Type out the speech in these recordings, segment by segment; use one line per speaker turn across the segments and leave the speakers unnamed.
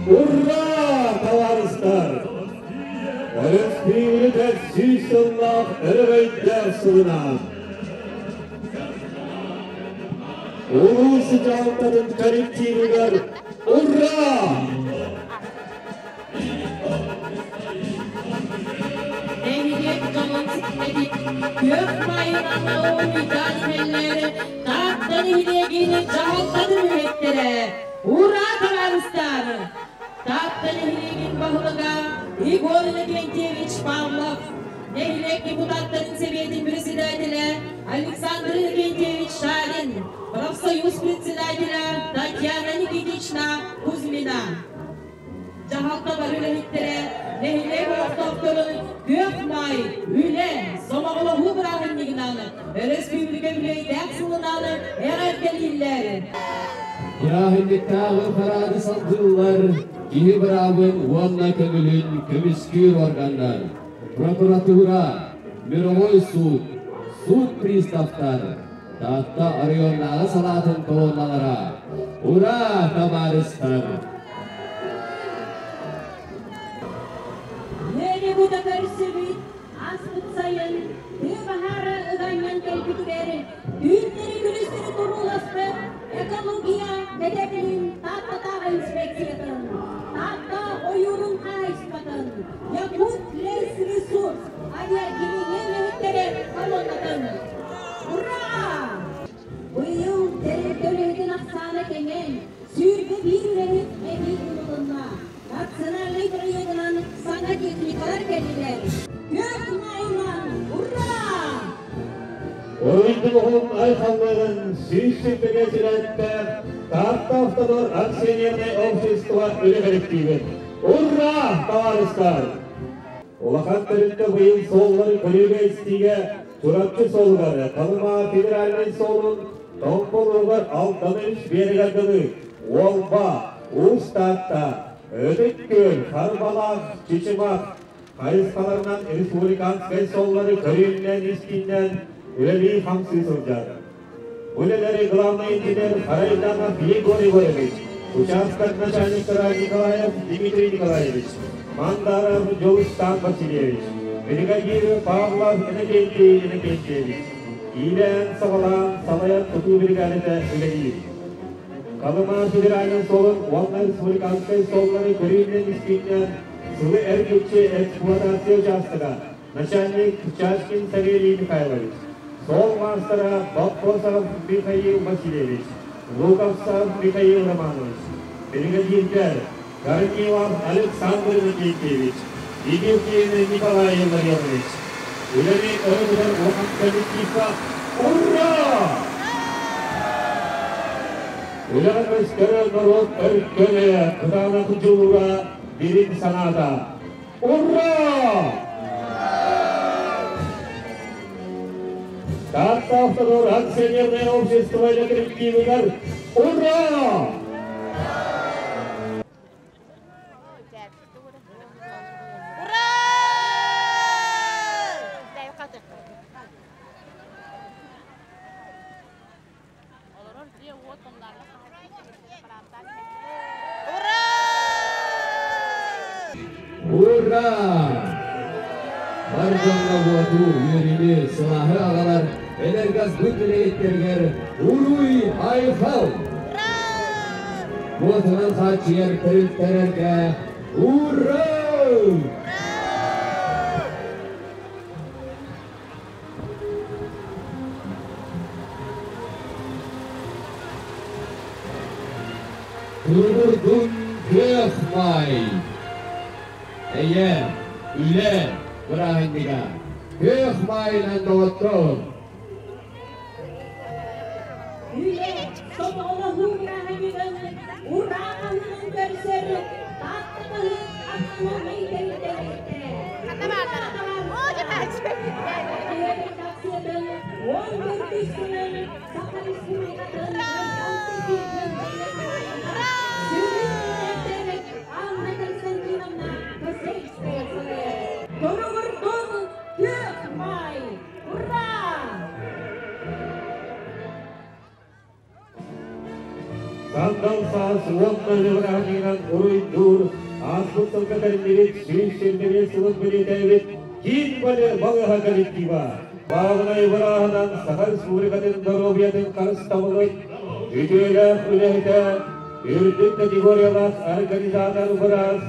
Ура, табаарыстар! Өрөспүүбүлүкэ 100 сыллаах өрөгөйдөөх сылынан! Улуус дьаһалтатын коллективыгар ура!
Нэһилиэк дьонун ситимэтик күөх маайынан уруйдаан иһэллэр Таатта нэһилиэгин дьаһалтатын үлэһиттэрэ. Ура, табаарыстар! Таатта нэһилиэгин баһылыга Егор Иннокентьевич Павлов, нэһилиэк депутаттарын сэбиэтин председателэ Александр Иннокентьевич Шарин, профсоюз председателя Татьяна Никитична Кузьмина. Дьаһалта бары үлэһиттэрэ нэһилиэк олохтоохторун Күөх Маай, Үлэ, сомоҕолоһуу бырааһынньыгынан, өрөспүүбүлүкэ үбүлүөйдээх сылынан эҕэрдэлииллэр.
Бырааһынньыктааҕы параады салгыыллар киһи быраабын уонна көҥүлүн көмүскүүр органнар, прокуратура, мировой суут, суут приставтар, Таатта оройуоннааҕы салаатын колонналара. Ура, табаарыстар!
Үөрэ бута көрсүбүт ааспыт сайын тыа баһаара ыганньан кэлбитигэр түүннэри-күнүстэри турууласпыт экология кэтэбилин Тааттатааҕы инспекциятын, Таатта ойуурун хаһаайыстыбатын, Якут лесресурс авиакириҥэ үлэһиттэрэ колоннатын. Ура! Быйыл тэрилтэ үлэһитин ахсаана кэҥээн, 21 үлэһит эбии ылылынна. Национальнай бырайыагынан саҥа техникалар кэллилэр. Күөх маайынан ура!
Уруйдугун айхалларын 100 сүүрбэгэ сирэттээх Таатта Автодор акционерное общество үлэ коллективин. Ура, табаарыстар! Улахан тэрилтэ быйыл суоллары көрүүгэ-истиигэ Чурапчы суолугар Халыма федеральнай суолун Томполугар Алтаны үс биэригэр дылы Уолба, Уус Таатта, Ытык Күөл, Харбалаах, Чычымах хайысхаларынан республиканскай суоллары көрүүннэн-истииннэн үлэлии-хамсыы сылдьар. Үлэлэри главный инженер Харайданов Егор Егорович, участок начальниктара Николаев Дмитрий Николаевич, Мандаров Дьулустан Васильевич, бригадир Павлов Иннокентий Иннокентьевич, иилээн саҕалаан салайар тутуу бригадата үлэлиир. Халыма федеральнай суолун уонна республиканскай суоллары көрүүнэн-истииннэн сылы эргиччи эксплуатация учаастага начальник Чашкин Савелий Михайлович, суол маастара Боппосов Михаил Васильевич, Луковцев Михаил Романович, бригадирдэр Корнилов Александр Никитьевич, Египетин Николай Илларионович, үлэни өрө улахан коллективка ура! Үлэҕэ көстөрө норуот өркөнө, кытаанах дьулуура, дириҥ санаата. Ура! Таатта Автодор акционерное общество коллективыгар ура!
Ура! Ура!
Ура! Бар дьоҥҥо уоту, үөрүүнү, сылааһы аҕалар энергосбыт үлэһиттэригэр уруй айхал! Уотунан хааччыйар тэрилтэлэргэ ура! Туругурдун күөх маай! Эйэ, үлэ бырааһынньыга! Күөх маайынан доҕоттоор!
Үлэ сомоҕолоһуу бырааһынньыгын ураа хаһыынан көрсөр Таатта хаһыат автономнай тэрилтэлэрэ редакциятын 14 сылын Саха Республикатын Гражданскай сүрүн эрэдээктэр Анна Константиновна Косельская салайар. Туругурдун күөх маай! Ура!
Сандал саас уонна үлэ бырааһынньыгынан уруйдуур ааспыт сылга тэриллибит 125 сылын бэлиэтээбит киин балыыһа коллектива баабынай бырааһынан Саха Республикатын доруобуйатын харыстабылын үтүөлээх үлэһитэ, үрдүк категориялаах организатор быраас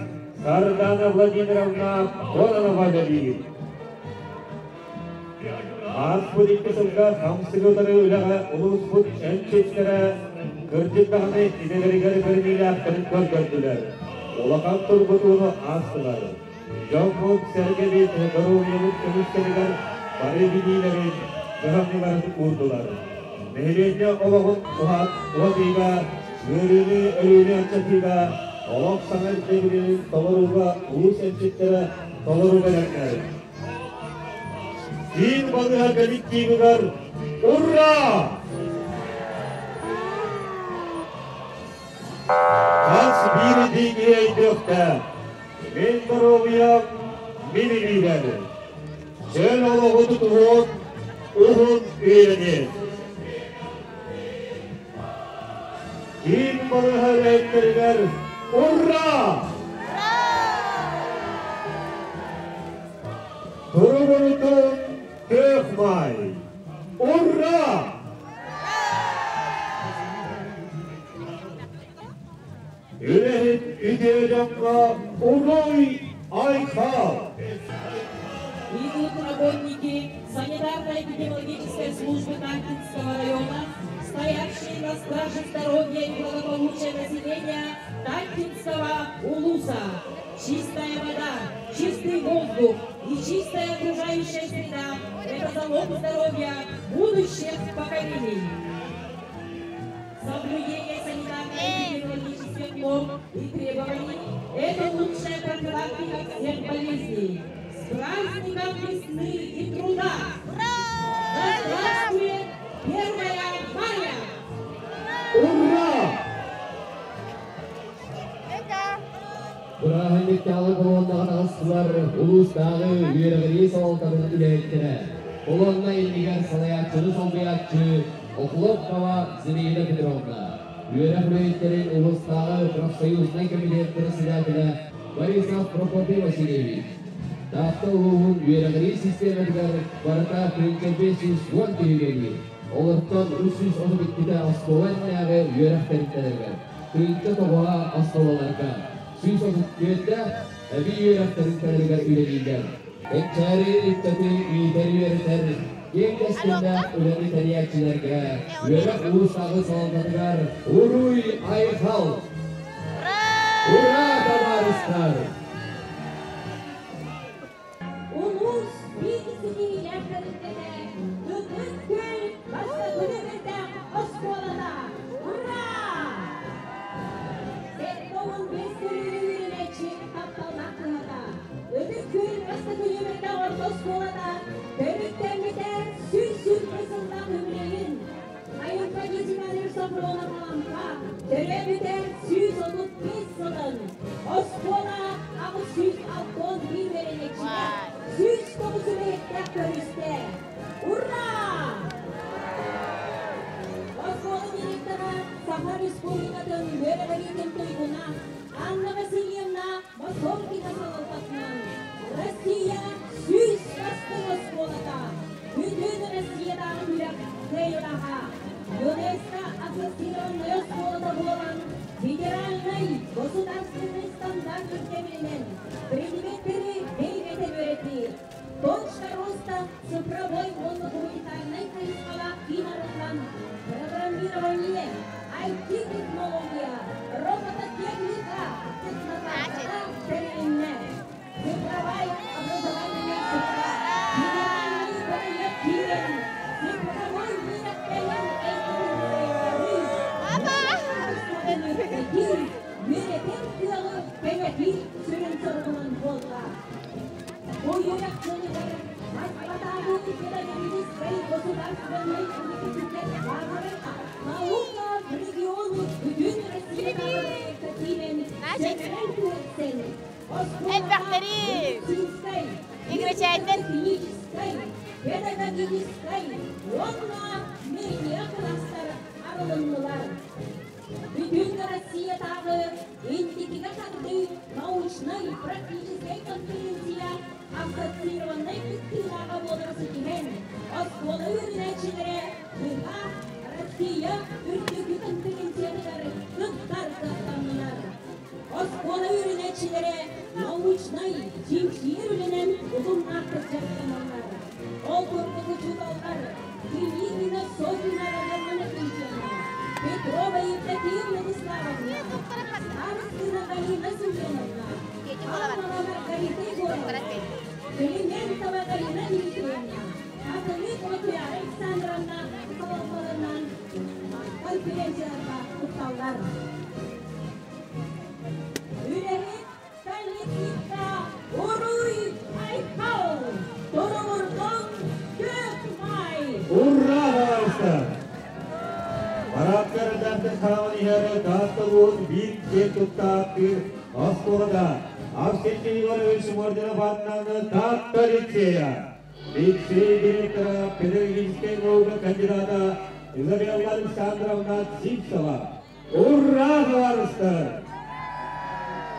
Сардана Владимировна Кононова үлэлиир. Ааспыт икки сылга хамсыгы утары үлэҕэ улууспут эмчиттэрэ кырдьык даҕаны идэлэригэр бэриниилээхтэрин көрдөрдүлэр, улахан тургутууну аастылар. Дьоммут-сэргэбит доруобуйабыт көмүскэлигэр бары билиилэрин, кыһамньыларын уурдулар. Нэһилиэнньэ олоҕун уһатыыга, ыарыыны, өлүүнү аччатыыга, олох саҥа ирдэбилин толорууга улуус эмчиттэрэ толору бэлэмнэр. Киин балыыһа коллективыгар Ура! Хас биирдии киһи өйдүөхтээх. Мин доруобуйам мин илиибэр. Чөл олоҕу тутуһуон уһун үйэни. Киин балыыһа үлэһиттэригэр Ура! Туругурутун күөх маай! Ура! Үлэһит үтүө дьоҥҥо уруй айхал!
Идут работники санитарно-эпидемиологической службы Таттинского района, стоящие на страже здоровья и благополучия населения Таттинского улуса. Чистая вода, чистый воздух и чистая окружающая среда – это залог здоровья будущих поколений. Соблюдение санитарно-эпидемиологических норм и требований – это лучшая профилактика всех болезней. С праздником весны и труда!
Ура!
Да здравствует 1 мая!
Ура!
Бырааһынньыктааҕы колоннаҕа таҕыстылар улуустааҕы үөрэҕирии салалтатын үлэһиттэрэ. Колонна иннигэр салайааччыны солбуйааччы Охлопкова Зинаида Петровна, үөрэх үлэһиттэрин улуустааҕы профсоюзнай комитет председателэ Борисов Прокопий Васильевич, Таатта улууһун үөрэҕирии систиэмэтигэр барыта 5510 киһи үлэлиир. Олортон 332-тэ оскуола иннинээҕи үөрэх тэрилтэлэригэр, 1009-а оскуолаларга, 134-тэ эбии үөрэх тэрилтэлэригэр үлэлииллэр. Кэнчээри ыччаты иитэр-үөрэтэр киэҥ кэскиллээх үлэни тэрийээччилэргэ үөрэх улуустааҕы салалтатыгар уруй-айхал! Ура, табаарыстар!
Улуус биир ситиһиилээх тэрилтэтэ Ытык Күөл бастакы нүөмэрдээх оскуолата! Ура! 75 көрүүнү үөрэнээччи тапталлаах кыһата. Ытык Күөл бастакы нүөмэрдээх орто оскуолата төрүттэммитэ 120 сыллаах үбүлүөйүн Айылҕа Зиновьев Софронов Алампа төрөөбүтэ 135 сылын, оскуола 861 үөрэнээччитэ 109 үлэһиттээх көрүстэ. Ура! Оскуола директора Саха Республикатын үөрэҕириитин туйгуна Анна Васильевна Мосоркина салалтатынан Россия 100 бастыҥ оскуолата бүтүн Россиятааҕы күрэх кыайыылааҕа, ЮНЕСКО ассоциированнай оскуолата буолан федеральнай государственный стандарт ирдэбилинэн предметтэри бэйэтэ үөрэтии, точка роста цифровой уонна гуманитарнай хайысхалаах киин арыллан, программирование, IT-технология, робототехника технопарката тэрилиннэ. Цифровая образовательная среда федеральный проект киирэн, цифровой үөрэхтээһин эйгэтин сайыннарыы, үөрэтэр үөрэтэр кыаҕы кэҥэтии сүрүн соругунан буолла. Бу үөрэх дьылыгар Москватааҕы педагогическай государственнай университет Наука в регионах бүтүн Россиятааҕы проекта киирэн, сөбүлэҥ түһэрсэн, оскуолаҕа медицинскэй,
Играчайтан
техническэй, педагогическай уонна медиа класстар арылыннылар. Бүтүн Россиятааҕы Инникигэ хардыы научнай-практическай конференция ассоциированнай кыттыылааҕа буолары ситиһэн, оскуола үөрэнээччилэрэ быһа Россия үрдүкү конференциятыгар кыттар кыахтаннылар. Оскуола үөрэнээччилэрэ научнай чинчийэр үлэнэн утумнаахтык дьарыктаналлар. Ол курдук учууталлар Кривигина Софьина Романовна, Петрова Евдокия Владиславовна, Старостина Галина Семеновна, Павлова Маргарита Егоровна, Климентова Галина Дмитриевна, Хатылыкова Туяра Александровна салалталарынан конференцияларга кытталлар. Үлэһит коллективка уруй айхал, туругурдун күөх май!
Ура, товарищтар! Парадка эрдээхтик хааман иһэр Таатта улууһун биир киэн туттаахтыыр оскуолата Авксентий Егорович Мординов аатынан Таатта лицея. Лицей директора, педагогическай наука кандидата Изабелла Александровна Сивцева. Ура, товарищтар!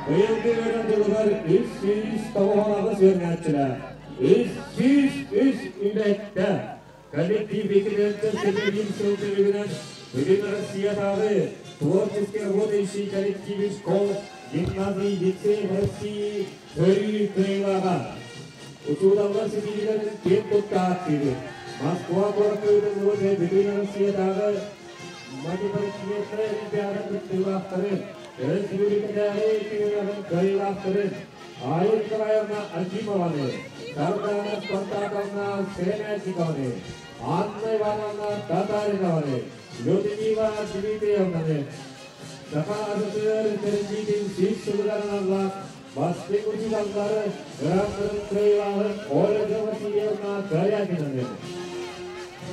Быйылгы үөрэх дьылыгар 398 үөрэнээччилээх, 303 үлэһиттэ коллектив 2007 сыл түмүгүнэн Бүтүн Россиятааҕы творчески работающий коллективы школ, гимназий, лицей России көрүү кыайыылааҕа. Учууталлар ситиһиилэрин киэн тутта ааттыыбыт. Москва куоракка ыытыллыбыт Бүтүн Россиятааҕы математическай олимпиада кыттыылаахтарын, өрөспүүбүлүкэтээҕи түһүмэҕин кыайыылаахтарын Айя Николаевна Акимованы, Сардана Спартаковна Сэмячикованы, Анна Ивановна Татаринованы, Людмила Дмитриевнаны Саха АССР тэриллиитин сүүс сылыгар аналлаах бастыҥ учууталлары граннарын кыайыылааҕын Ольга Васильевна Корякинаны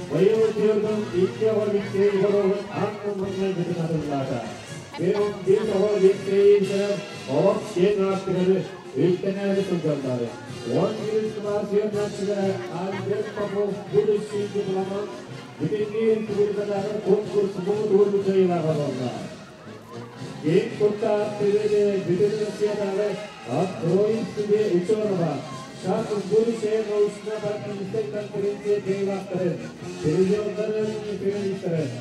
Быйыл түөртүн икки оҕо лицей боруогун аан маҥнайгытын атыллаата. 11 оҕо лицейи бүтэрэн олох киэҥ аартыгары үктэнээри сылдьаллар. 11 кылаас үөрэнээччилэрэ Альберт Попов будущий дипломант бүтүннүү республикатааҕы конкурс муҥутуур кыайыылааҕа буолла. Киин куттаах түбэни Бүтүн Россиятааҕы Открой себе ученого Шаг в будущее научно-практическай конференция кыайыылаахтарын, призердарын, финалистарын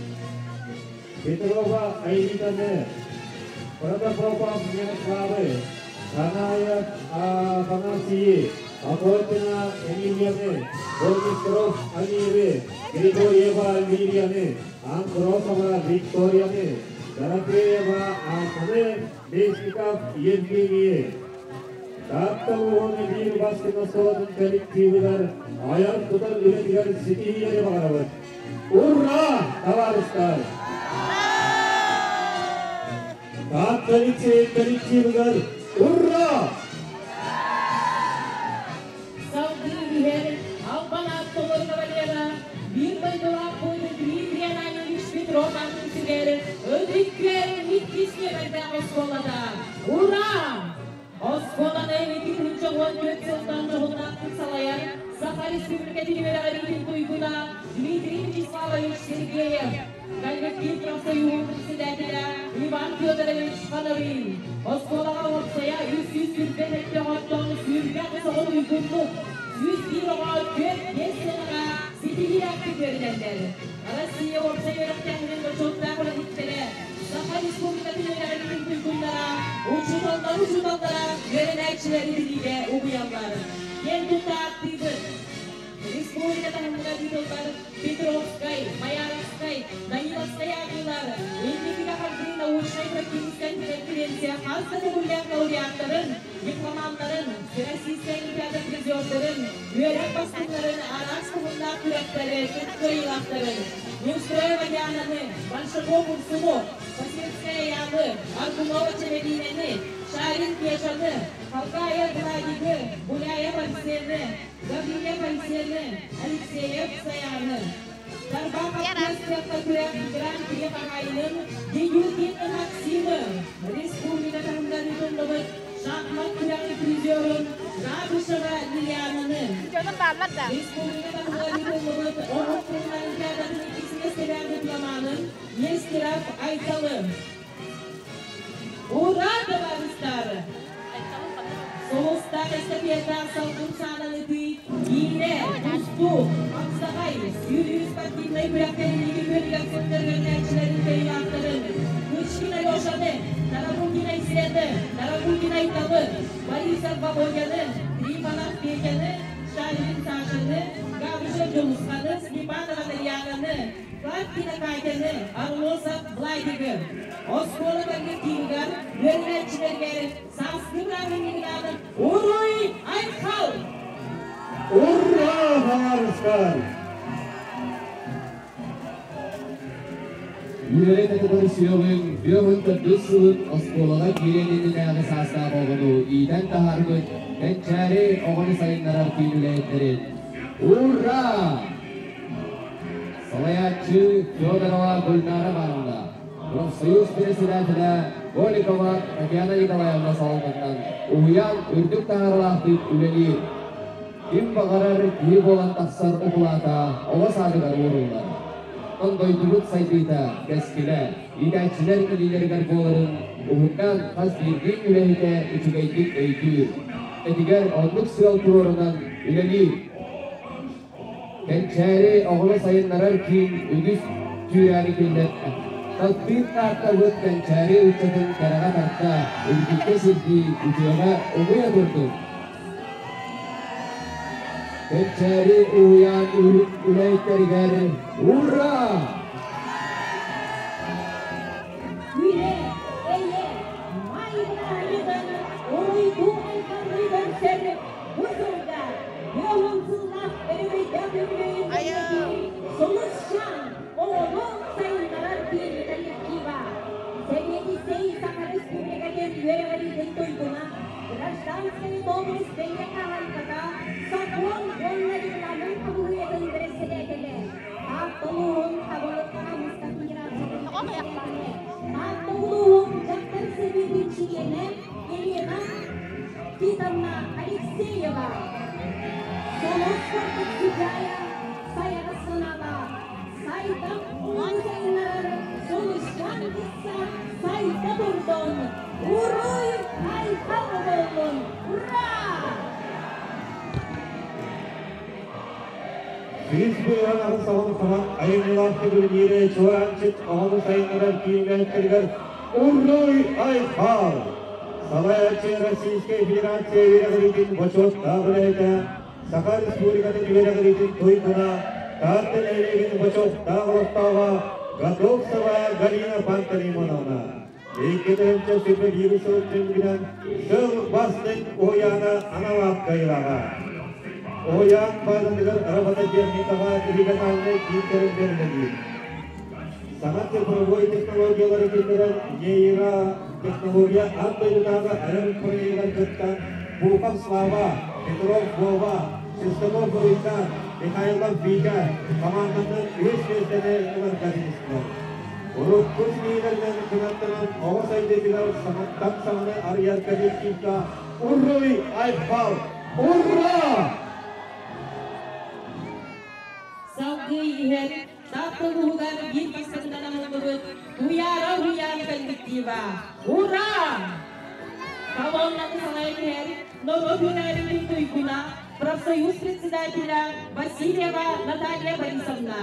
Петрова Аэлитаны, Протопопов Ярославы, Ханаев Афанасии, Охотина Эмильяны, Бурмистров Амиры, Григорьева Лилияны, Андросова Викторияны, Дорофеева Анны, Местников Евгении. Таатта улууһун биир бастыҥ оскуолатын коллективыгар айар-тутар үлэтигэр ситиһиилэри баҕарабыт. Ура, товарищтар! Таатта лицейин коллективыгар ура!
Салгыы иһэр Албан аат толору кавалера, биир дойдулаах буойун Дмитрий Ананьевич Петров аатын сүгэр Ытык-Күөл иккис нүөмэрдээх оскуолата. Ура! Оскуоланы 2014 сылтан дьоһуннаахтык салайар Саха Республикатын үөрэҕириитин туйгуна Дмитрий Вячеславович Сергеев, коллектив профсоюһун председателэ Иван Федорович Фанарин, оскуолаҕа уопсайа 327 оҕоттон 28 оҕо туйгуннук, 101 оҕо 4-5 сыанаҕа ситиһиилээхтик үөрэнэллэр. Россия уопсай үөрэхтээһинин бочуоттаах үлэһиттэрэ, Саха Республикатын үөрэҕириитин туйгуннара, учууталлар учууталлара үөрэнээччилэри билиигэ угуйаллар. Киэн тутта ааттыыбыт. Республика таһымыгар ыытыллар Петровскай, Майаровскай, Даниловскай ааҕыылар, инникигэ хардыы научнай-практическай конференция хас да төгүллээх лауреаттарын, дипломаннарын, Всероссийскай олимпиада призердарын, үөрэх бастыҥнарын араас туһуннаах күрэхтэри кыайыылаахтарын, Неустроева Янаны, Большаков Урсуну, Посельская Яны, Аргунова Чэбэлиинэни, Шарин Кешаны, Халкаев Владигы, Гуляев Арсены, Гаврильев Арсены, Алексеев Саяны. Тарбах аттыас күрэх Гран-при хаһаайынын Деюкин Максимы, республика таһымынан ыытыллыбыт шахмат күрэҕин призерун Габышева Лилиананы,
Дьонум бааллар да.
республика таһымынан ыытыллыбыт оҕо олимпиадатын иккис миэстэлээх дипломанын Нестеров Айталы. Ура, табаарыстар! Сулустаах эстафета салгын саанан ытыы, киинэ, тустуу, хапсаҕай, сүүрүү спортивнай күрэхтэһиини күөлүгэр кыттар үөрэнээччилэрин кыайыылаахтарын Кычкин Алешаны, Тарабукин Айсены, Тарабукин Айталы, Борисов Володяны, Трифонов Петяны, Шалвин Сашаны, Габышев Дьулусханы, Степанова Нарьянаны, Кладкина Катяны, Орлосов Владигы. Оскуола коллективыгар, үөрэнээччилэригэр сааскы бырааһынньыгынан Уруй Айхал!
Ура, табаарыстар!
Үөрэ тэтэтэр сүөҕүҥ, бүөҕүн төрдүс сылын оскуолаҕа киириэн иннинээҕи саастаах оҕону иитэн таһаарбыт Кэнчээри оҕону сайыннарар киин үлэһиттэрин Ура! Салайааччы Федорова Гульнара Ивановна, профсоюз председателэ Голикова Татьяна Николаевна салалтатынан уһуйаан үрдүк таһаарыылаахтык үлэлиир. Ким баҕарар киһи буолан тахсар укулаата оҕо саадыгар ууруллар. Оттон дойдубут сайдыыта, кэскилэ, иитээччилэр илиилэригэр буоларын уһуктаан хас биирдии үлэһитэ үчүгэйдик өйдүүр. Этигэр оннук сыал туруорунан үлэлиир. Кэнчээри оҕону сайыннарар киин үгүс түүрээни киллэрдэ. Таптыыр Тааттабыт Кэнчээри ыччатын кэрэҕэ тарта, үрдүккэ сирдии, үтүөҕэ угуйа турдун! Кэнчээри уһуйаан үлэһиттэригэр Ура!
Үлэ, эйэ, майгынаайытын уруйдуу айхаллыы көрсөр бу сылга Үөһүн сыллаах өрөгөйдөөх үбүлүөйүн бэлиэтиир Сулусчаан оҕону сайыннарар киин коллектива Сэбиэдиссэй Саха Республикатын үөрэҕириитин туйгуна, гражданскай доблесть бэлиэ хаһаайката, сокуон уонна регламент хамыыһыйатын бэрэссэдээтэлэ, Таатта улууһун Хабылык Хамыска Федерациятын бэрэссэдээтэлэ, Таатта улууһун дьахтар сэбиэтин чилиэнэ Елена Титовна Алексеева. Солус курдук сыдьаайа сайаҕас санаалаах, сайдам оҕону сайыннарар Сулусчаан кытта сайда турдун! Уруй айхал буоллун! Ура!
Сүүс быһан аҕыс оҕону саҥа айымньылаах төгүрүнүүрэ чуораанчык оҕону сайыннарар киин Уруй Айхал! Салайааччы Российскай Федерация үөрэҕириитин бочуоттаах үлэһитэ, Саха Республикатын үөрэҕириитин туйгуна, Таатта нэһилиэгин бочуоттаах олохтооҕо Готовцева Галина Пантелеймоновна. 2021 сыл түмүгүнэн сыл бастыҥ уһуйаана анал аат кыайыылааҕа. Уһуйаан базатыгар робототехникаҕа региональнай киин тэриллэр үлэлиир. Саҥа цифровой технологиялары киллэрэн нейротехнология аан дойдутааҕы айар проегар кыттан Пухов Слава, Петров Вова, Шестаков Буруйдан, Михайлов Витя хамаанданан үс миэстэни ыларга ситистилэр. Урукку ситиһиилэринэн кынаттанан оҕо сайдыытыгар саҥаттан саҥаны арыйар коллективка Уруй Айхал!
Ура!
Салгыы иһэр Таатта улууһугар биир бастакынан аһыллыбыт Туйаара уһуйаан коллектива Ура! Колоннаны салайан иһэр норуот үөрээбитин туйгуна, профсоюз председателя Васильева Наталья Борисовна,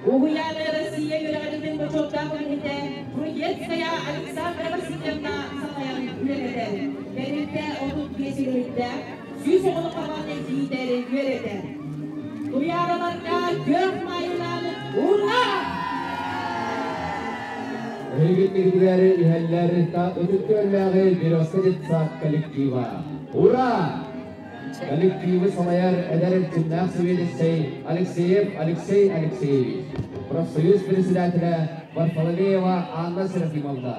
Уһуйааны Россия үөрэҕириитин бочуоттаах үлэһитэ Труецкая Александра Васильевна салайан үлэлэтэр. Тэрилтэ 35 үлэһиттээх, 100 оҕону хабан иитэр, үөрэтэр. Туйаараларга күөх маайынан ура!
Эһигитигэр иһэллэр ытык күөллээҕи Березка детсад коллектива. Ура! Коллективы салайар эдэр эрчимнээх сэбиэдиссэй Алексеев Алексей Алексеевич, профсоюз председателэ Варфоломеева Анна Серафимовна,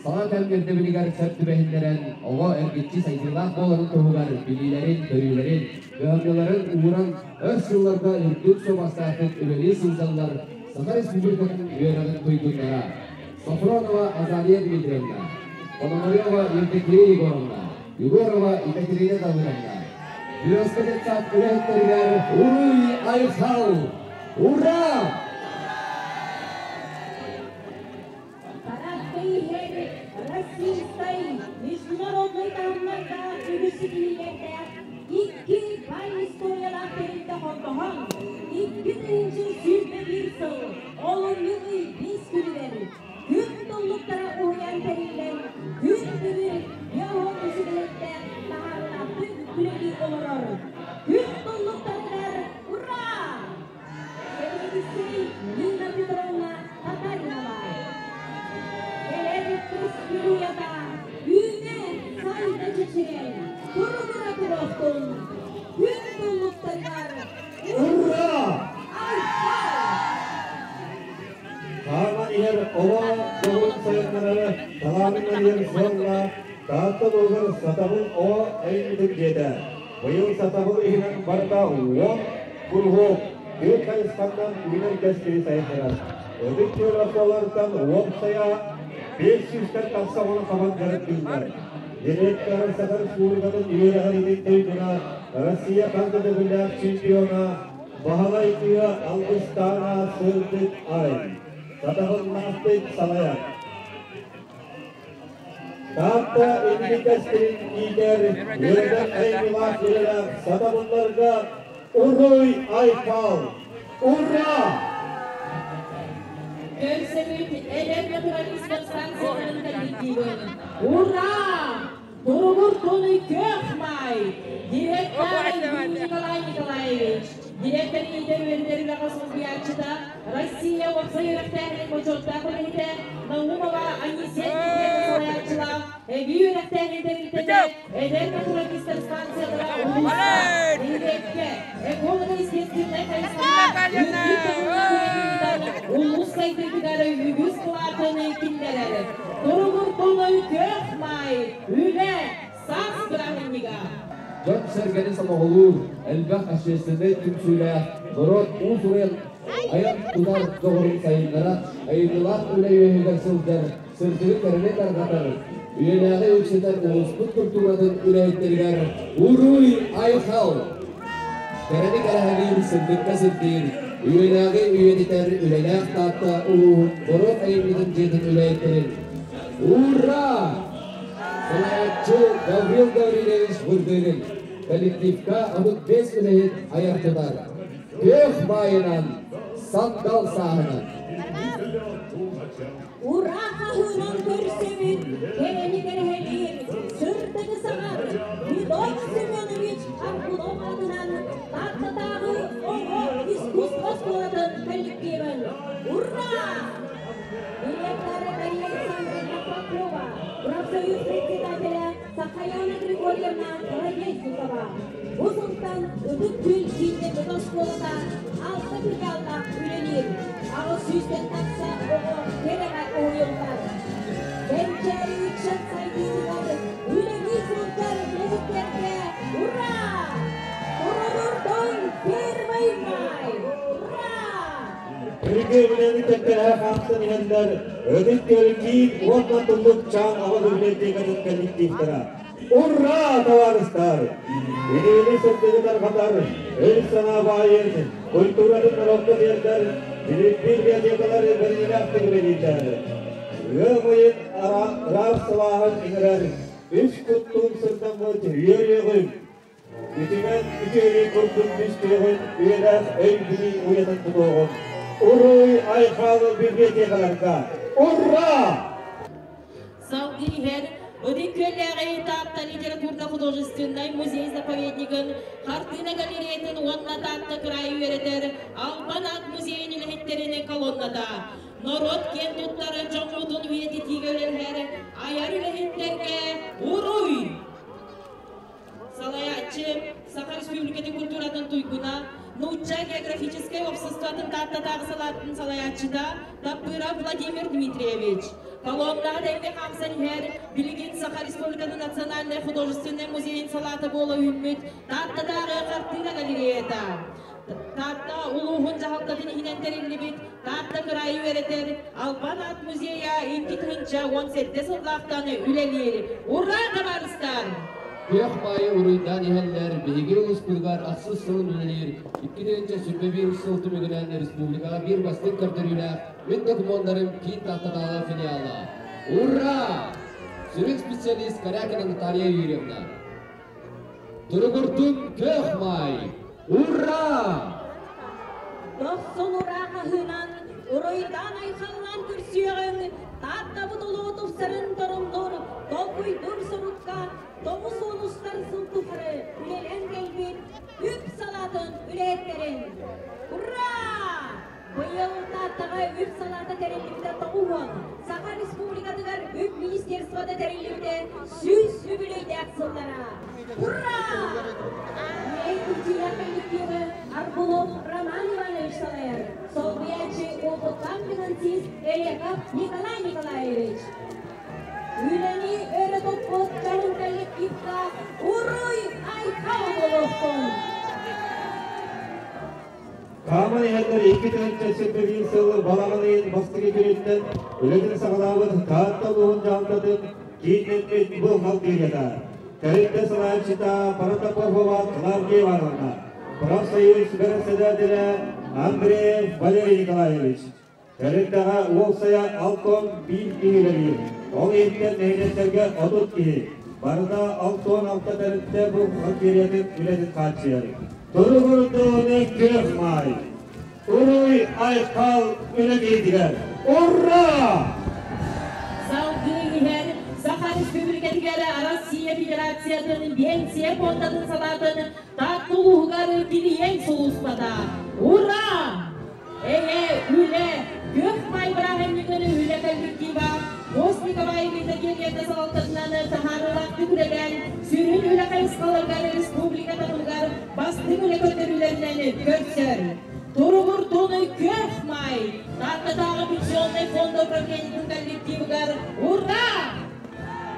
саҥа кэм ирдэбилигэр сөп түбэһиннэрэн оҕо эргиччи сайдыылаах буоларын туһугар билиилэрин, көрүүлэрин, кыһамньыларын ууран өр сылларга үрдүк суобастаахтык үлэлии сылдьаллар Саха Республикатын үөрэҕин туйгуннара Софронова Азалия Дмитриевна, Пономарева Евдокия Егоровна, Егорова Екатерина Давыдовна. Березка детсад үлэһиттэригэр Уруй Айхал! Ура!
Энчирэн, туругура туруохтун, күн туллуктарыгар
Ура!
Айхал!
Хааман иһэр оҕо дьоҕурун сайыннарары талаанынан иһэр сыалла Таатта улууһугар Сатабыл оҕо айымньытын дьиэтэ. Быйыл Сатабыл иһинэн барыта 10 куруһуок түөрт хайысханнан үүнэр кэскили сайыннарар. Ытык күөл ортолоруттан уопсайа 500-тэн тахса оҕону хабан дьарыктыыллар. Директор Саха Республикатын үөрэҕириитин туйгуна, Россия хас да төгүллээх чемпиона Баһылай Тыа Алгыстаана Сырдык Ай сатабыллаахтык салайар. Таатта инники кэскилин иитэр, үөрэтэр айымньылаах үлэлээх сатабылларга Уруй Айхал! Ура!
Көрсөбүт эдэр натуралистар станцияларын коллективын Ура! Туругур туну көх май! Директор Николай Николаевич, директор иитэр үөрэтэр үлэҕэ солбуйааччыта, Россия уопсай үөрэхтээһинин бочуоттаах үлэһитэ Наумова Анисия Дмитриевна салайааччылаах эбии үөрэхтээһин тэрилтэтэ эдэр натуралистар станциялара улууска, нэһилиэккэ, эколого-естественнай хайысхаҕа үрдүк таһымнаах үлэни ыытан, улуус сайдыытыгар үгүс кылаатын киллэрэр. Туругур туну көх май, үлэ, саас бырааһынньыга!
Дьон-сэргэни сомоҕолуур, элбэх общественнай түмсүүлээх, норуот уус-уран айан-тутар дьоҕурун сайыннарар, айымньылаах үлэ үөһүгэр сылдьар, сырдыгы кэрэни тарҕатар, үйэлээҕи үксэтэр улууспут культуратын үлэһиттэригэр Уруй-айхал! Кэрэни кэрэһэлиир, сырдыкка сирдиир, үйэлээҕи үйэтитэр үлэлээх Таатта улууһун норуот айымньытын дьиэтин үлэһиттэрин Ура! Салайааччы Гаврил Гаврильевич Вырдылин коллективка 35 үлэһит айар тутар. Күөх баайынан, сандал сааһынан.
Ура хаһыынан көрсөбүт, кэрэни кэрэһэлиир, сырдыгы саҕар Федот Семенович Аргунов аатынан Тааттатааҕы оҕо искусство оскуолатын коллективын Ура! Директор Мария Александровна Попова, профсоюз председателя Сахаяна Григорьевна Колодезникова. Бу сылтан Ытык Күөл кииннэммит оскуолата алта филиаллаах үлэлиир. 800-тэн тахса оҕо кэрэҕэ уһуйуллар. Кэнчээри ыччат сайдыытыгар үлэлии сылдьар үлэһиттэргэ ура! Туругурдун Первый май! Ура!
Күргүөмүнэни кэккэлэһэ хаамсан иһэллэр Ытык Күөл киин уонна Туллук Чаан аҕа библиотекатын коллективтара. Ура, табаарыстар! Илиини сырдыгы тарҕатар, өй-санаа баайын, культуратын норуокка тиэрдэр библиотекалар бэриниилээхтик үлэлииллэр. Ыам ыйын ыраах сылааһын иҥэрэр, үс куттуун сырдаммыт үөрүөҕүҥ, үтүмэн үтүөнү курдук түстүөҕүн, үйэлээх өй-билии уйатын тутуоҕун. Уруй айхал библиотекаларга! Ура!
Салгыы иһэр Ытык Күөллээҕи Таатта литературно-художественнай музей-заповеднигын, хартыына галереятын уонна Таатта кыраайы үөрэтэр Албан аат музейын үлэһиттэрин колонната. Норуот киэн туттар дьоммутун үйэтитиигэ үлэлэһэр айар үлэһиттэргэ уруй! Салайааччы Саха Республикатын культуратын туйгуна, Нуучча географическай уопсастыбатын Тааттатааҕы салаатын салайааччыта Таппыров Владимир Дмитриевич. Колоннаҕа тэҥҥэ хаамсан иһэр, билигин Саха Республикатын национальнай художественнай музейын салаата буола үүммүт Тааттатааҕы хартыына галереята. Таатта улууһун дьаһалтатын иһинэн тэриллибит Таатта кыраайы үөрэтэр Албан аат музейа 2017 сыллаахтан үлэлиир. Ура, табаарыстар!
Күөх баайы уруйдаан иһэллэр биһиги улууспутугар ахсыс сылын үлэлиир 2021 сыл түмүгүнэн республикаҕа биир бастыҥ көрдөрүүлээх Мин докумуоннарым киин Тааттатааҕы филиала. Ура! Сүрүн специалист Корякина Наталья Юрьевна. Туругурдун күөх маай! Ура!
Дохсун ураа хаһыынан, уруйдаан-айхаллаан көрсүөҕүҥ, Тааттабыт олоҕу тупсарын торумнуур, толкуйдуур сорукка тоҕус уонустар сыл тухары үлэлээн кэлбит үп салаатын үлэһиттэрин. Ура! Быйыл Тааттаҕа үп салаата тэриллибитэ 90, Саха Республикатыгар үп министерствота тэриллибитэ 100 үбүлүөйдээх сыллара. Ура! Үлэ коллективы Аргунов Роман Иванович салайар. Солбуйааччы опыттаах финансист Эреков Николай Николаевич. Үлэни өрө туппут дьоһун коллективка уруй айхал буолуохтун!
Хааман иһэллэр 2021 сыл балаҕан ыйын бастакы күнүттэн үлэтин саҕалаабыт Таатта улууһун дьаһалтатын кииннэммит бухгалтерията. Тэрилтэ салайааччыта Протопопова Клавдия Ивановна, профсоюз бэрэссэдээтэлэ Андреев Валерий Николаевич. Тэрилтэҕэ уопсайа 61 киһи үлэлиир. Ол иһиттэн нэһилиэктэргэ 30 киһи. Барыта 66 тэрилтэ бухгалтериятын үлэтин хааччыйар. Туругурдууну күөх маай! Уруй айхал үлэ киһитигэр! Ура!
Салгыы иһэр Саха Республикатыгар Россия Федерациятын Биэнсийэ пуондатын салаатын Таатта улууһугар килийиэн сулууспата. Ура! Эйэ, үлэ, күөх маай бырааһынньыгын үлэ коллектива Постникова Елена Георгиевна салалтатынан таһаарыылаахтык үлэлээн, сүрүн үлэ хайысхаларыгар республика таһымыгар бастыҥ үлэ көрдөрүүлэринэн көрсөр. Туругурдун күөх маай Тааттатааҕы пенсионнай фонда управлениетын коллективыгар ура!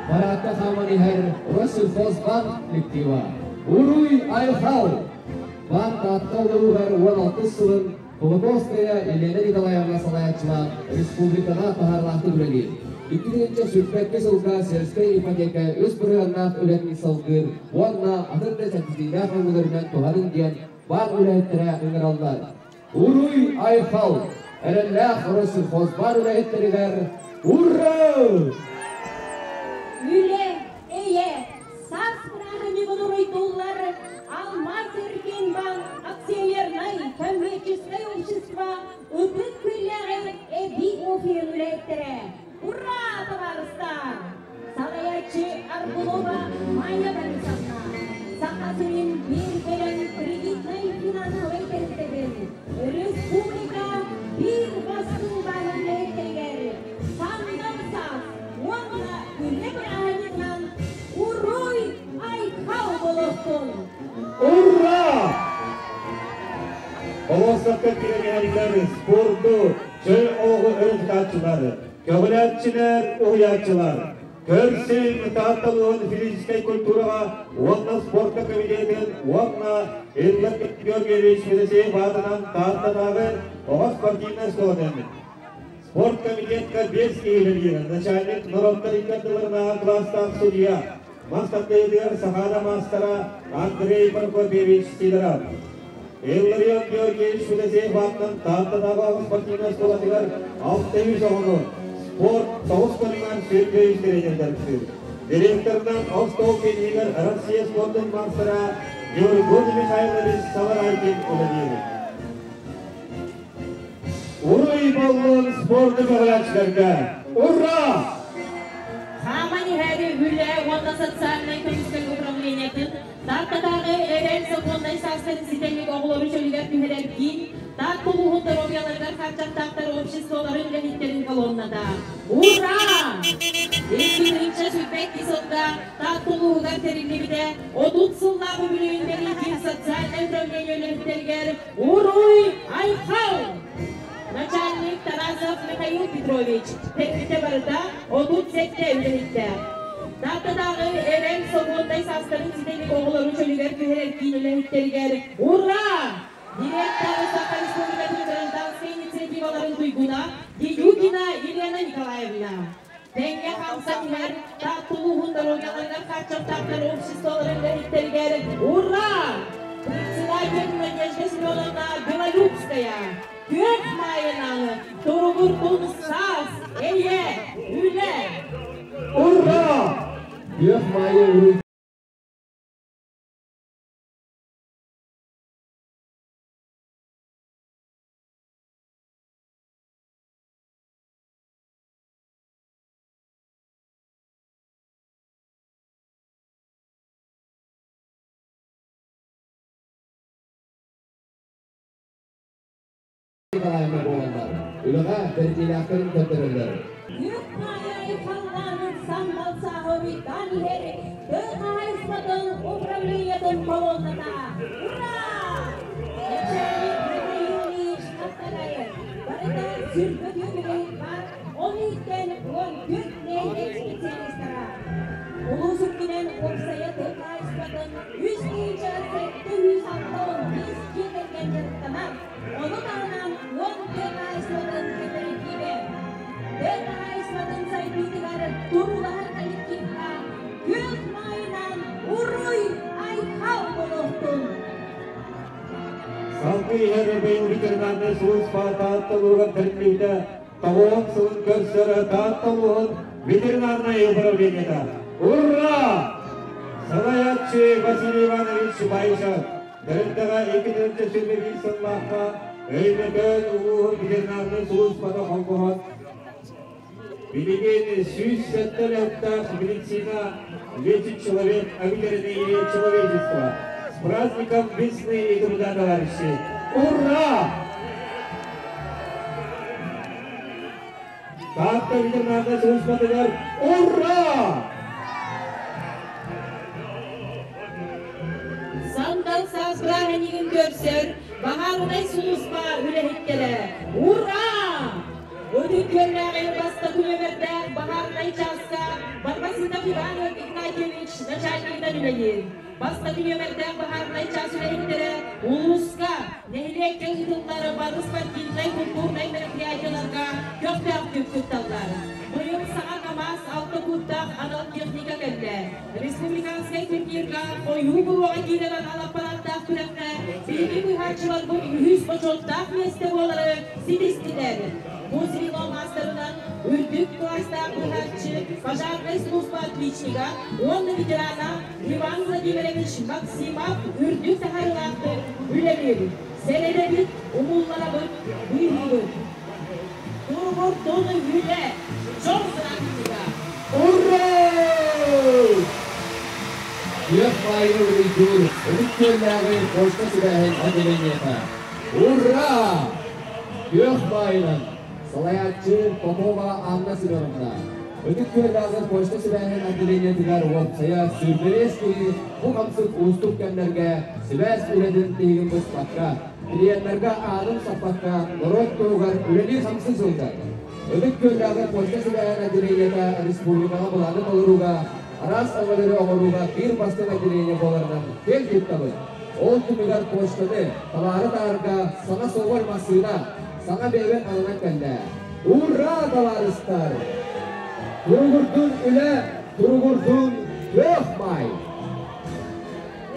Параадка хааман иһэр Россельхозбанк коллектива. Уруй айхал! Баан Таатта улууһугар 16 сылын Колокольская Елена Николаевна салайааччылаах республикаҕа таһаарыылаахтык үлэлиир. 2022 сылга сельскэй ипотека үс бырыһыаннаах үлэтин салгыыр уонна атын да чэпчэтиилээх өҥөлөрүнэн туһаныҥ диэн баан үлэһиттэрэ ыҥыраллар. Уруй айхал! Эрэллээх Россельхозбаан үлэһиттэригэр ура!
Үлэ, эйэ, саас бырааһынньыгын уруйдууллар Алмаз Эргиэнбанк акционернай коммерческай общество Ытык Күөллээҕи эбии офиһын үлэһиттэрэ. Ура, табаарыстар! Салайааччы Аргунова Майя Борисовна, Саха сирин биир бэлэм кредитнай финансовай тэрилтэтин республика биир бастыҥ баанын үлэһиттэригэр сандал саас уонна үлэ бырааһынньыгынан уруй айхал буолуохтун!
Ура! Болуоссакка киирэн спорду, чөл олоҕу өрө тутааччылар, көҕүлээччилэр, уһуйааччылар, көрсүҥ Таатта улууһун физическэй культураҕа уонна спортка комитетын уонна Иллар Георгиевич Федосеев аатынан Тааттатааҕы оҕо спортивнай оскуолатын спорт комитетка биэс киһи үлэлиир начальник норуоттар икки ардыларынааҕы кылаастаах судьуйа, мас тардыһыытыгар Сахаада маастара Андрей Прокопьевич Сидоров. Илларион Георгиевич Федосеев аатынан Тааттатааҕы оҕо спортивнай оскуолатыгар 600 оҕону спорт тоҕус көрүҥэр 23 тренердэрдиир. Директорынан остуол тенниһигэр Россия спордун маастара Георгий Михайлович Саварайкин үлэлиир. Уруй буоллун спорду көҕүлээччилэргэ! Ура!
Хааман иһэр үлэ уонна социальнай көмүскэл управлениетын Тааттатааҕы эрэл сокуоннай саастарын ситэ илик оҕолору чөлүгэр түһэрэр киин Таатта улууһун доруобуйаларыгар хааччахтаахтар обществоларын үлэһиттэрин колонната. Ура! 2022 сылга Таатта улууһугар тэриллибитэ 30 сыллаах үбүлүөйүн бэлиэтиир социальнай управление үлэһиттэригэр уруй айхал! Начальник Тарасов Михаил Петрович тэрилтэ барыта 37 үлэһиттээх. Тааттатааҕы эрэл сокуоннай саастарын ситэ илик оҕолору чөлүгэр түһэрэр киин үлэһиттэригэр ура! Директор Саха Республикатын гражданскай инициативаларын туйгуна Дедюкина Елена Николаевна. Тэҥҥэ хамсан иһэр Таатта улууһун доруобуйаларыгар хааччахтаахтар обществоларын үлэһиттэригэр ура! Председатель Надежда Семеновна Белолюбская. Күөх маайынан туругурдун саас, эйэ, үлэ!
Ура!
Күөх маайы уруй Николаевна буолаллар. Үлэҕэ бэриниилээхтэрин көрдөрөллөр.
Күөх маайы айхаллаанын сандал сааһы уруйдаан иһэр тыа хаһаайыстыбатын управлениетын управлениетын колонната. Ура! Начальник Михаил Ильич Нафтагаев. Барыта сүрбөтү бар, ол иттен он түт нәйлек специалисттара. Улус үрдүнэн уопсайа тыа хаһаайыстыбатын 3765 дьиэ кэргэн дьарыктанар. Ону таһынан 10 тыа хаһаайыстыбатын кэпэрэтиибэ. Тыа хаһаайыстыбатын сайдыытыгар туруулаһар коллективка күөх маайынан уруй айхал буолуохтун!
Салгыы иһэр быйыл ветеринарнай сулууспа Таатта улууһугар тэриллибитэ 90 сылын көрсөр Таатта улууһун ветеринарнай управлениета. Ура! Салайааччы Василий Иванович Баишев тэрилтэҕэ 2021 сыллаахха Өймөкөөн улууһун ветеринарнай сулууспата холбоһон билигин 107 летах медицина лечит человек, а ветеринария человечество. С праздником весны и труда, товарищи! Ура! Таатта ветеринарнай сулууспатыгар ура!
Сандал саас бырааһынньыгын көрсөр баһаарынай сулууспа үлэһиттэрэ. Ура! Ытык Күөллээҕи бастакы нүөмэрдээх баһаарынай чааска Барбасытов Иван Игнатьевич начальнигынан үлэлиир. Бастакы нүөмэрдээх баһаарынай чаас үлэһиттэрэ улууска, нэһилиэккэ ыытыллар бары спортивнай, культурнай мероприятияларга көхтөөхтүк кытталлар. Быйыл саҥа КАМАЗ алта кууттаах анал техника кэллэ. Республиканскай турнирга хойуу буруоҕа киирэр анал аппараттаах күрэххэ биһиги быыһааччыларбыт үһүс бочуоттаах миэстэ буолары ситистилэр. Бу звено маастарынан үрдүк кылаастаах быыһааччы, пожарнай служба отличнига уонна ветерана Иван Владимирович Максимов үрдүк таһаарыылаахтык үлэлиир. Сэрэнэбит, умулларабыт, быыһыыбыт. Туругурдун үлэ, дьол бырааһынньыга!
Ура!
Күөх маайы уруйдуур Ытык Күөллээҕи почта сибээһин отделениета. Ура! Күөх маайынан салайааччы Попова Анна Семеновна. Ытык Күөллээҕи почта сибээһин отделениетыгар уопсайа 25 киһи бу хамсык уустук кэмнэргэ сибээс үлэтин тиһигин быспакка, клиеннарга аанын саппакка норуот туһугар үлэлии-хамсыы сылдьар. Ытык Күөллээҕи почта сибээһин отделениета республикаҕа былааны толорууга, араас өҥөлөрү оҥорууга биир бастыҥ отделение буоларынан киэн туттабыт. Ол түмүгэр почтаны табаары таһарга саҥа суобар массыына, саҥа бэйэбит ананан кэллэ. Ура, табаарыстар! Туругурдун үлэ, туругурдун күөх маай!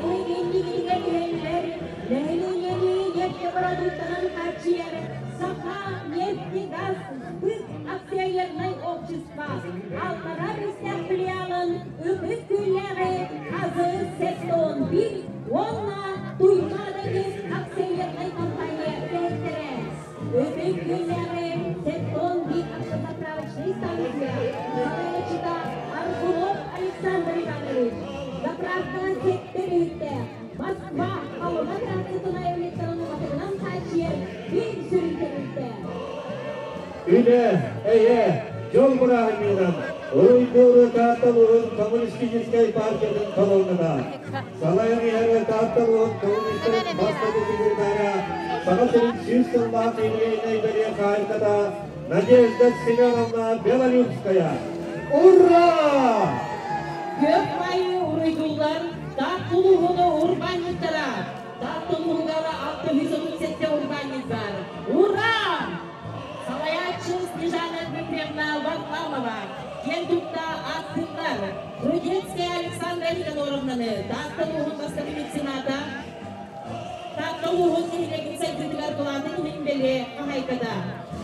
Эһигиннигигэ түһэллэр, нэһилиэнньэни нефть продуктанан хааччыйар Саха нефтегаз сбыт акционернай общество Аллара Бэстээх филиалын Ытык Күөллээҕи Азыр 71 уонна Туймаада нефть акционернай компания үлэһиттэрэ. Ытык Күөллээҕи 71 автозаправочнай станция салайааччыта Аргунов Александр Иванович. Заправка сэттэ мүнүүттээх Москва Халыма трассатын айыллыттарын уматыгынан хааччыйар биир сүрүн тэрилтэ.
Үлэ, эйэ, дьол бырааһынньыгынан уруйдуур Таатта улууһун коммунистическай партиятын колонната. Салайан иһэр Таатта улууһун коммунистарын бастакы секретара, Саха сирин 100 сыллаах юбилейнай бэлиэ хаһаайката Надежда Семеновна Белолюбская. Ура!
Күөх маайы уруйдууллар Таатта улууһун урбаанньыттара. Таатта улууһугар 637 урбаанньыт бар. Ура! Салайааччы Снежана Дмитриевна Варламова. Киэн тутта ааттыыллар. Рудецкая Александра Никаноровнаны, Таатта улууһун бастакы мецената, Таатта улууһун нэһилиэгин сайдыытыгар кылаатын иһин бэлиэ хаһаайката.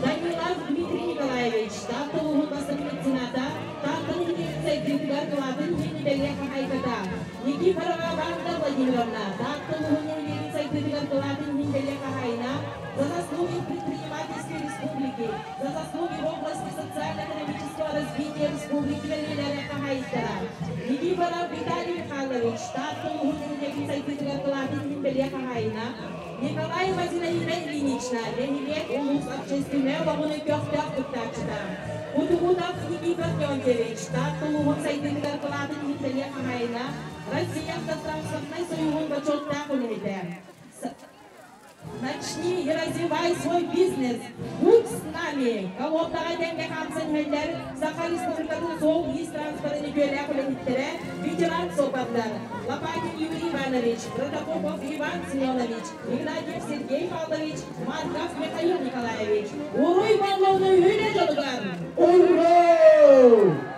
Данилов Дмитрий Николаевич, Таатта улууһун бастакы мецената, Таатта нэһилиэгин сайдыытыгар кылаатын иһин бэлиэ хаһаайката. Никифорова Ванда Владимировна, Таатта улууһун нэһилиэгин сайдыытыгар кылаатын иһин бэлиэ хаһаайына, за заслуги в предпринимательстве республики, за заслуги в области социально-экономического развития республики бэлиэлэрэ хаһаайыттара. Никифоров Виталий Михайлович, Таатта улууһун нэһилиэгин сайдыытыгар кылаатын иһин бэлиэ хаһаайына, Николаева Зинаида Ильинична, нэһилиэк улуус общественнай олоҕун көхтөөх кыттааччыта. Кутугутов Никифор Леонтьевич, Таатта улууһун сайдыытыгар кылаатын иһин бэлиэ хаһаайына, Россия автотранспортнай союһун бочуоттаах үлэһитэ. Начни и развивай свой бизнес. Будь с нами. Колоннаҕа тэҥҥэ хаамсан иһэллэр Саха Республикатын суол-иис транспорын үтүөлээх үлэһиттэрэ, ветеран суоппардар Лопатин Юрий Иванович, Протопопов Иван Семенович, Игнатьев Сергей Павлович, Марков Михаил Николаевич. Уруй боллону үлэ дьонугар!
Ура!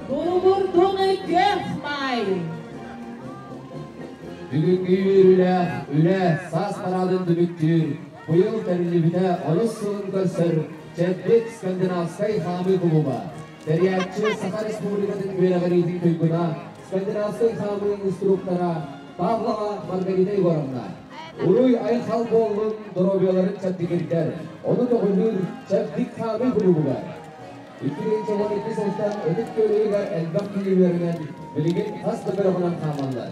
Туругурдуну күөх маай!
Бүгүҥҥү үөрүүлээх үлэ саас параадын түмүктүүр, быйыл тэриллибитэ онус сылын көрсөр Чэбдик скандинавскай хаамыы кулууба. Тэрийээччи Саха Республикатын үөрэҕириитин туйгуна, скандинавскай хаамыы инструктора Павлова Маргарита Егоровна. Уруй айхал буоллун доруобуйаларын чэбдигирдэр, ону көҕүлүүр Чэбдик хаамыы кулуубугар. 2012 сылтан Ытык Күөлүгэр элбэх киһи үөрэнэн, билигин хас да бөлөҕүнэн хаамаллар.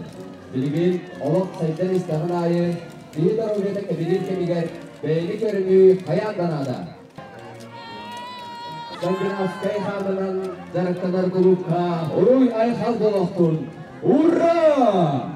Билигин олох сайдан истэҕин аайы киһи доруобуйата кэбириир кэмигэр бэйэни көрүнүү хайаан да наада. Скандинавскай хаамынан дьарыктанар кулуупка уруй айхал буолуохтун! Ура!